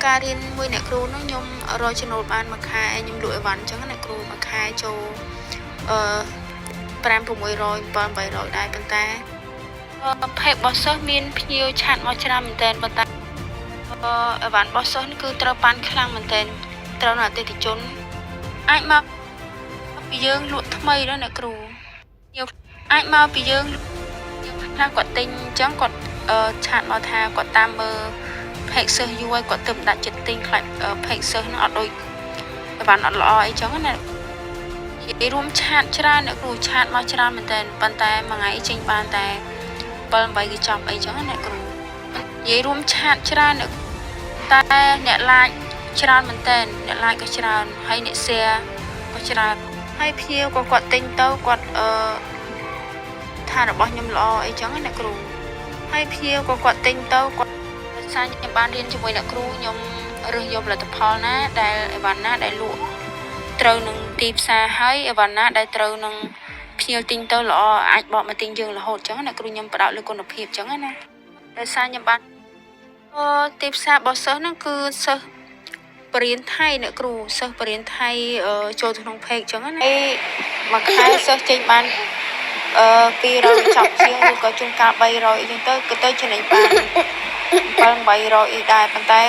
ការរៀនមួយអ្នកគ្រូនោះខ្ញុំរកចំណូលបានមួយខែខ្ញុំលក់អីវ៉ាន់អញ្ចឹងអ្នកគ្រូមួយខែចូលអឺ5 600 7 800ដែរប៉ុន្តែ page របស់សិស្សមានភ្ញៀវ chat មកច្រើនមែនតើប៉ុន្តែអីវ៉ាន់របស់សិស្សគឺត្រូវប៉ាន់ខ្លាំងមែនតើត្រូវនៅអតិថិជនអាចមកពីយើងលក់ថ្មីដល់អ្នកគ្រូអាចមកពីយើងខ្លះគាត់ទិញអញ្ចឹងគាត់ chat មកថាគាត់តាមមើល page សិស្សយូរហើយគាត់ទៅដាក់ចិត្តទិញខ្លាច page សិស្សហ្នឹងអត់ដូចអីវ៉ាន់អត់ល្អអីចឹងណានិយាយរួម chat ច្រើនអ្នកគ្រូ chat មកច្រើនមែនតើប៉ុន្តែមួយថ្ងៃចេញបានតែ7 8កញ្ចប់អីចឹងណាអ្នកគ្រូនិយាយរួម chat ច្រើនអ្នកតែអ្នក like ច្រើនមែនតើអ្នក like ក៏ច្រើនហើយអ្នក share ក៏ច្រើនហើយភ្ញៀវក៏គាត់ទិញទៅគាត់អឺថារបស់ខ្ញុំល្អអីចឹងណាអ្នកគ្រូហើយភ្ញៀវក៏គាត់ទិញទៅគាត់សារខ្ញុំបានរៀនជាមួយអ្នកគ្រូខ្ញុំរើសយកផលិតផលណាដែលអីវ៉ាន់ណាដែលលក់ត្រូវនឹងទីផ្សារហើយអីវ៉ាន់ណាដែលត្រូវនឹងភ្ញៀវទិញទៅល្អអាចបកមកទិញយើងរហូតចឹងណាគ្រូខ្ញុំផ្ដោតលើគុណភាពចឹងណាដោយសារខ្ញុំបានអឺទីផ្សាររបស់សិស្សហ្នឹងគឺសិស្សបរិញ្ញាថៃអ្នកគ្រូសិស្សបរិញ្ញាថៃចូលទៅក្នុង page ចឹងណាហើយមួយខែសិស្សចេញបានអឺ200ចប់ជាងឬក៏ជួនកាល300អីចឹងទៅគឺទៅចំណេញបាន7 800អីដែរប៉ុន្តែ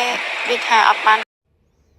វាថាអត់បាន